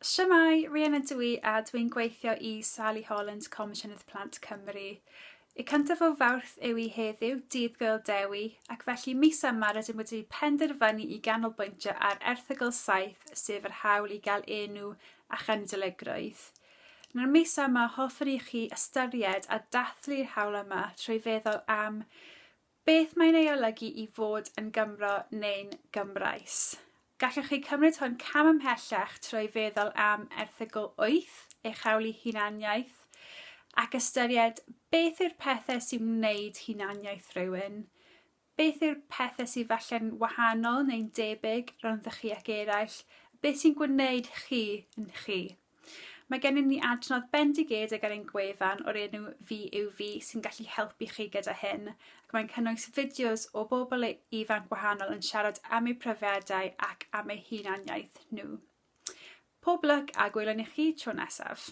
Shwmae, Rhian ydw i a dwi'n gweithio i Sally Holland, Comisiynydd Plant Cymru. Y cyntaf o Fawrth yw i heddiw, Dydd Gŵyl Dewi, ac felly mis yma rydym wedi penderfynu i ganolbwyntio ar erthygl 7, sef yr hawl i gael enw a chenedligrwydd. Nawr mis yma hoffwn i chi ystyried a dathlu'r hawl yma trwy feddwl am Beth mae'n ei olygu i fod yn Gymro neu'n Gymraes? Gallwch chi cymryd hwn cam ymhellach trwy feddwl am erthygl 8, eich hawl i hunaniaeth, ac ystyried beth yw'r pethau sy'n wneud hunaniaeth rhywun, beth yw'r pethau sydd falle'n wahanol neu'n debyg rhyngddoch chi ac eraill, beth sy'n gwneud chi yn chi. Mae gennym ni adnodd bendigedig ar ein gwefan o'r enw Fi yw Fi sy'n gallu helpu chi gyda hyn, ac mae'n cynnwys fideos o bobl ifanc wahanol yn siarad am eu profiadau ac am eu hunaniaeth nhw. Pob lwc a gwelwn i chi tro nesaf.